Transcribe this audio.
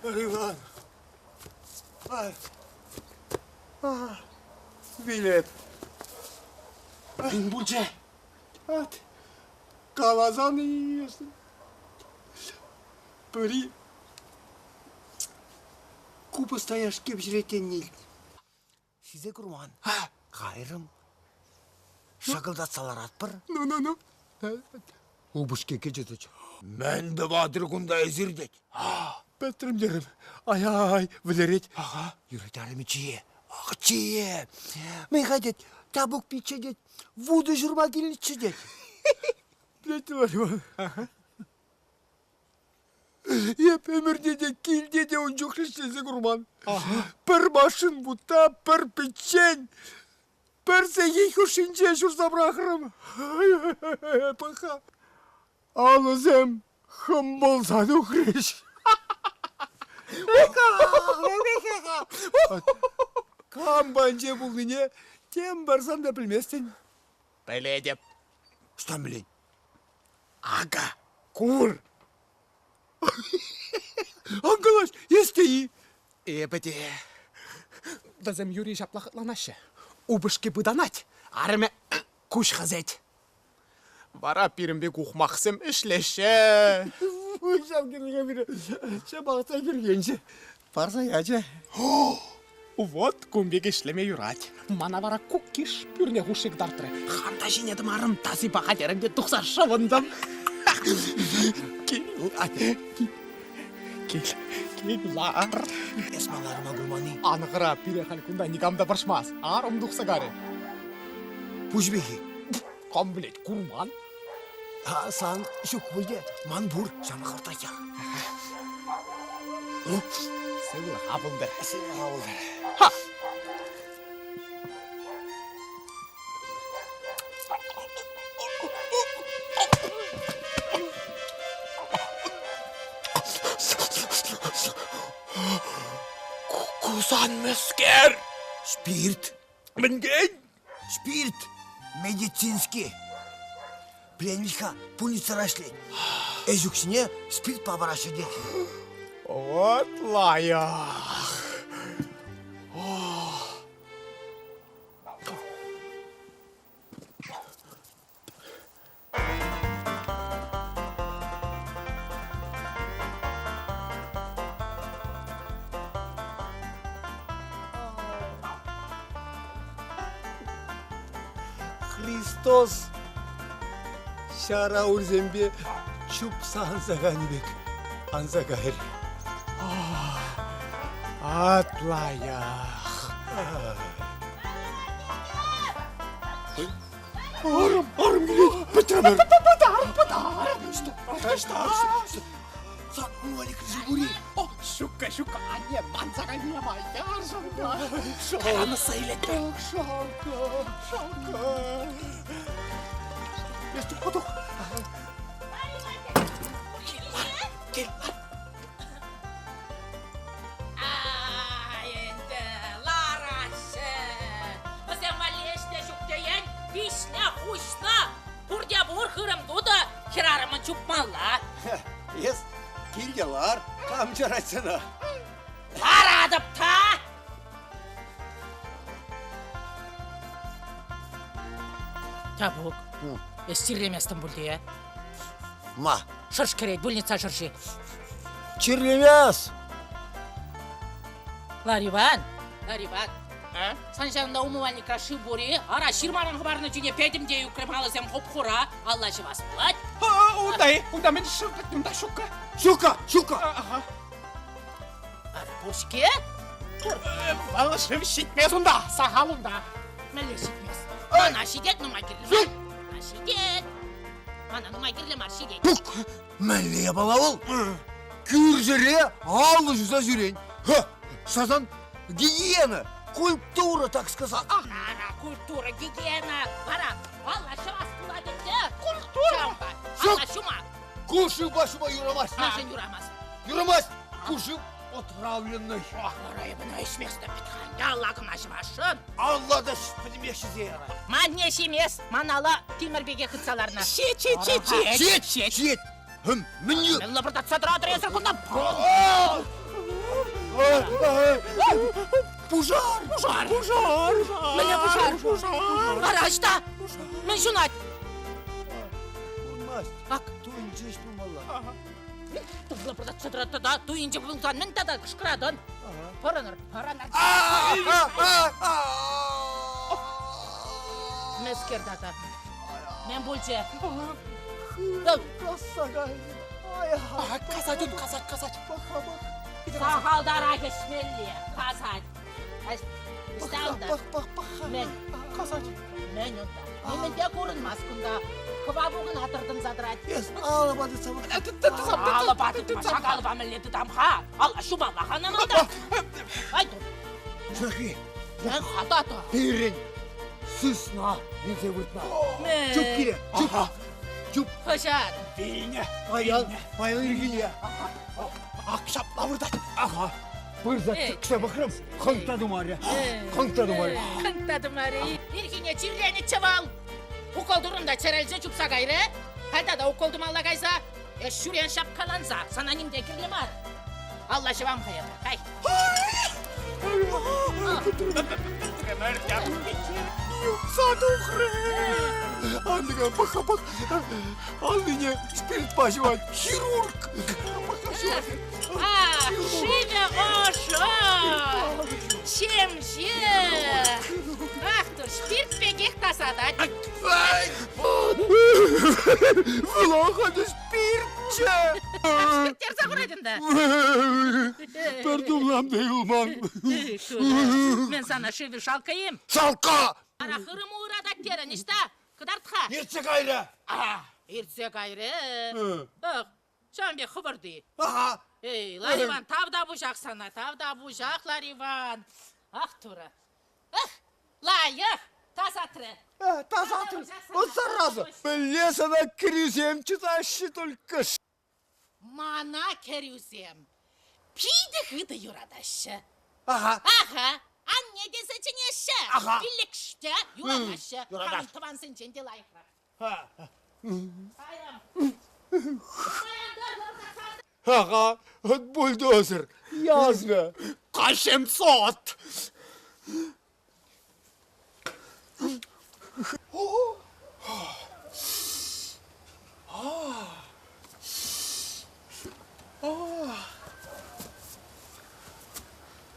Иван. Вилет. Мӗн пулчӗ? Каласан пӗри купӑста яшки пӗҫерекен илтнӗ. Ҫисе курман. Кайрӑм. Шакӑлтатса ларатпӑр. Ну-ну-ну. Упӑшки кӗчӗ тет. Мӗн тӑватӑр кунта эсир тет. Пӗтрӗм терӗм. Ай-ай, вӗлерет. Ага. Юрать арӑмӗ чие. Ах, чие. Мӗн-ха тет, Табук пичче тет, вутӑ ҫурма килнӗччӗ тет. Тет Лариван. Ага. Эп ӗмӗрте те, килте те ун чухлӗ ӗҫлесе курман. Пӗр машин вутта, пӗр пӗччен, пӗр сехет хушшинче ҫурса пӑрахрӑм. Пӑх-ха, алӑсем хӑмпӑлса тухрӗҫ. Кам панче пулнине тем парсан та пӗлместӗн. Пӗлетӗп. Ӑҫтан пӗлен? Ака, кур. Ан калаҫ, эс те-и? Эпӗ те. Вӗсем юри ҫапла хӑтланаҫҫӗ. Упӑшки пытанать, арӑмӗ куҫ хӗсет. Вара пирӗн пек ухмахсем ӗҫлеҫҫӗ. Ҫав кирлӗ пире ҫапах та хӗрхенчӗ. Парса ячӗ. Вот кун пек ӗҫлеме юрать. Мана вара куккиш пӳрне хушши кӑтартрӗ. Хам та ҫине тӑмарӑм, тасипа хатӗрӗм те тухса шӑвӑнтӑм. Кил, кил, кил, лар. Эс ман арӑма курман-и? Ан хӑра, пире халь кунта никам та вӑрҫмасть. Арӑм тухса карӗ. Пуҫ-пехи. Кам пӗлет, курман. А сан ҫук пуль те, ман пур, ҫавна хӑвӑртрах. Сывлӑха пултӑр. Сывлӑха пултӑр. Ха! Кусан мӗскер? Спирт. Мӗнтен? Спирт медицинский. Пленница пульницара ӗҫлет. Ӗҫ укҫине спиртпа параҫҫӗ тет. Вот лайӑх. Христос ҫара урсемпе чупса анса кайнӑ пек анса кайрӗ. Атлаях. Арӑм, арӑм килет, пӗтрӗмӗр. Пытар, пытар. Что, что, Сан Олик Жигули. О, ҫукка, ҫукка, анне, манса кайнине май, яршӑнка. Каянӑсса илетпӗр. Шалка, шалка. Эс тух, тух. Кил, лар, кил, лар. Ай, ӗнтӗ, лараҫҫӗ. Вӗсем валли ӗҫ те ҫук теен, пиҫнӗ, хуҫнӑ. Пурте пур хырӑм тутӑ, хӗрарӑмӑн чупмалла. Эс килте лар, кам чарать сана? Ларатӑп та! Тяпук, эс чирлеместӗн пуль те? Ма? Шӑрш кӗрет, больница шӑрши. Чирлемес! Лариван, Лариван, а? Сан ҫавӑнта умывальникра шыв пур-и? Ара, ҫырмаран хӑпарнӑ чухне петӗм те ӳкрӗм, алӑсем хуп-хура, алла ҫӑвас пулать. Унта-и? Унта мӗн шыв пӗтнӗ, унта ҫукка. Ҫукка, ҫукка! Ага. Ара, пур-ҫке. Пур. Вӑл шыв ҫитмест унта, сахал унта. Мӗнле ҫитмест? Мана ҫитет, нумай кирлӗ мар. Мана ҫитет. Мана нумай кирлӗ мар, ҫитет. Тук! Мӗнле япала вӑл? Кӳршӗре алӑ ҫуса ҫӳрен. Ха! Сасан гигиена, культура, так сказать. Ара, культура, гигиена. Вара, алла ҫӑвас пулать ӗнтӗ. Культура! Алла ҫума. Ку шывпа ҫума юрамасть. Мӗншӗн юрамасть? Юрамасть! Ку шыв отравленный. Ара, эпӗ ӑна ӗҫместӗп вӗт-ха. Алла кӑна ҫӑвасшӑн. Алла та пӗтӗмпех ҫисе ярать. Манне ҫимест, ман алла тимӗр пекех хытса ларнӑ. Ҫит, ҫит, ҫит, ҫит. Ҫит, ҫит. Мӗн Лӑпӑртатса тӑратӑр эсӗр кунта. Пушар! Пушар! Пушар! Мӗнле пушар? Пушар! Вара ӑҫта? Мӗн ҫунать? Курмасть. Ак. Туйӑнчӗ ӗҫ пулмалла. Лӑпӑртатса тӑрать тата туйӑнчӗ пулсан мӗн тата кӑшкӑратӑн? Пӑрӑнӑр, пӑрӑнӑр. Мӗскер тата? Мӗн пулчӗ? Касса кайнӑ. Касать он, касать, касать. Сахалтарах ӗҫмелле, касать. Ӑҫта унта? Пах, пах, пах. Мӗн? Касать. Мӗн унта? Нимӗн те курӑнмасть кунта. Хӑва кӑна тӑртӑнса тӑрать. Эс алӑпа тытса пӑх. Алӑпа тытма, ҫак алӑпа мӗнле тытам-ха? Алла ҫумалла-ха намӑнта. Ай, Шахи, мӗн хата-та? пирӗн сысна вилсе выртнӑ. Чуп киле, чуп. Чуп. Хӑҫан? Вилнӗ. Паян, паян ирхине. Ак ҫапла выртать. Аха. Пырса тӗксе пӑхрӑм, хӑнк та тумарӗ. Хӑнк та тумарӗ. Хӑнк та тумарӗ. Ирхине чирленӗччӗ вӑл. Укол турӑм та чӗрӗлсе чупса кайрӗ. Халь тата укол тумалла кайса. Эс ҫӳрен ҫапкаланса, сана ним те кирлӗ мар. Алла ҫӑвам хӑйӑр. Кай. Юхса тухрӗ. Аннега пӑх-ха пӑх. Аллине спиртпа ҫӑвать. Хирург. Пӑх-ха ҫӑвать. Ах, шывӗ ӑшӑ, ҫемҫе. Ах, тур, спирт пекех тасатать. Вӑлахӑн спиртчӗ. Спирттерсе хурать ӗнтӗ. Пӗр тумлам та юлман. Мен сана шывӗ шалкӑ-им? Шалка! Ара хырӑму ыратать терӗн, ӑҫта? Кӑтарт-ха. Иртсе кайрӗ. Иртсе кайрӗ. Ах, ҫавӑн пек хӑпӑрти. Ага. Эй, Лариван, тавтапуҫах сана, тавтапуҫах, Лариван. Ах, Турӑ. Ах, лайӑх, тасатрӗ. Тасатрӗ. Вот зараза. Пӗле сана кӗрӳсем чытаҫҫӗ только. Мана кӗрӳсем питӗ хытӑ юратаҫҫӗ. Ага. Аха, анне тесе чӗнеҫҫӗ. Аха. Пиллӗкште юратаҫҫӗ. Юратаҫ. Хамӑн тӑвансенчен те лайӑхрах. Кайрӑм. Ага, вот бульдозер, язва. Каҫемсот.